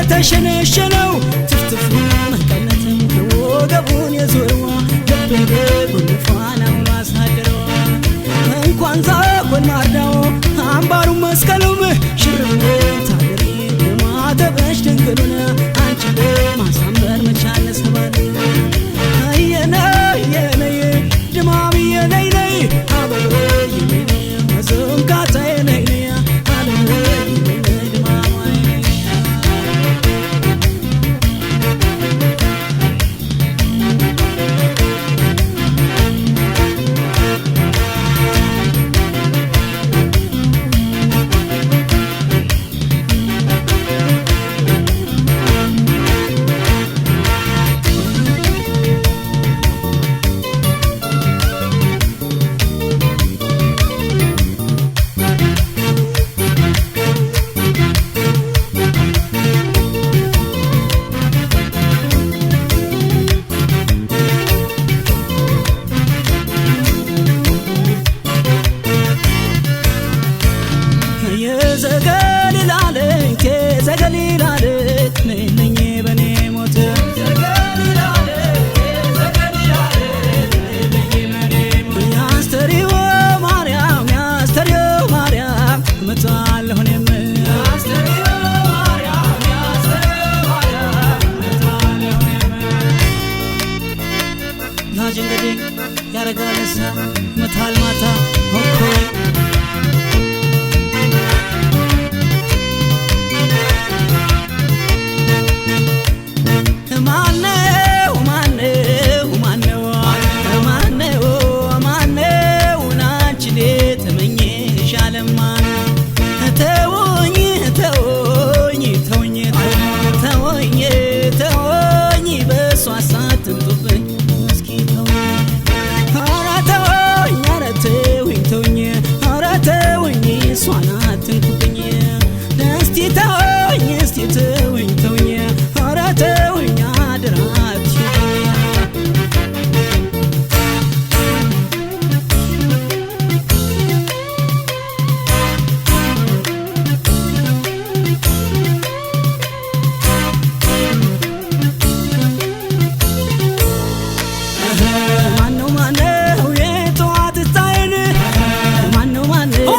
የተሸነሸነው ትፍትፉ መቀነትም ወገቡን የዞረው ልቤ ጉንፋናውን አሳደረው እንኳን ዛጎል ማርዳው አምባሩ መስቀሉም ሽርም ታገሪ ማተበሽ ድንግሉን አንቺ ማሳመር መቻለ ሰባል የነ የነ ድማም የነይ ነይ አበበ የነይ መዘንጋታ የነይ ነይ አለበ የነይ ድማም የነይ። የዘገሊላ ልጅ የዘገሊላ ልጅ ነኝ በኔ ሞት ያስተሪዮ ማርያም ያስተሪዮ ማርያም እመጣለሁ እኔም ናጅ እንግዲህ ያረጋል እሳ መታል ማታ ሆኮይ። ማነው ማነው ማነው ማነው ማነው አንቺን የተመኘሽ ዓለም ማነው? ተውኝ ተውኝ ተውኝ ተውኝ ተውኝ በሷ ሳትምጡብኝ እስኪ ተውኝ ኧረ ተውኝ ኧረ ተውኝ ተውኝ ኧረ ተውኝ እሷን አትንኩብኝ እስቲ ተውኝ እስቲ ተውኝ ተውኝ ኧረ ተውኝ አደራ አትዩብኝ። ማነው ማነው የጠዋት ፀሐይን ማነው ማነው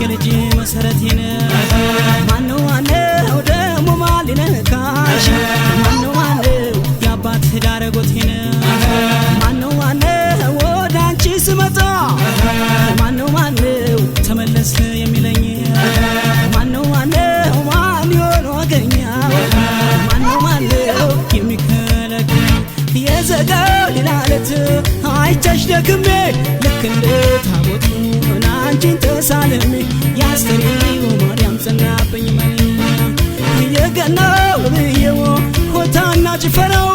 የልጅ መሰረቴን ማነው ማነው ደግሞ ማን ሊነካሽ ማነው ማነው የአባት ዳረጎቴን ማነው ማነው ወደ አንቺ ስመጣ ማነው ማነው ተመለስ የሚለኝ ማነው ማነው ማን ይሆን ወገኛው ማነው ማነው የሚከለክለኝ የዘጋው ሌላለት አይቻሽ ደክሜ ልክ እንደ ታቦቱ አንቺን ተሳልሜ ያስተሪው ማርያም ጸናብኝ መኔ የገናው ብዬው ሆታና ጭፈራው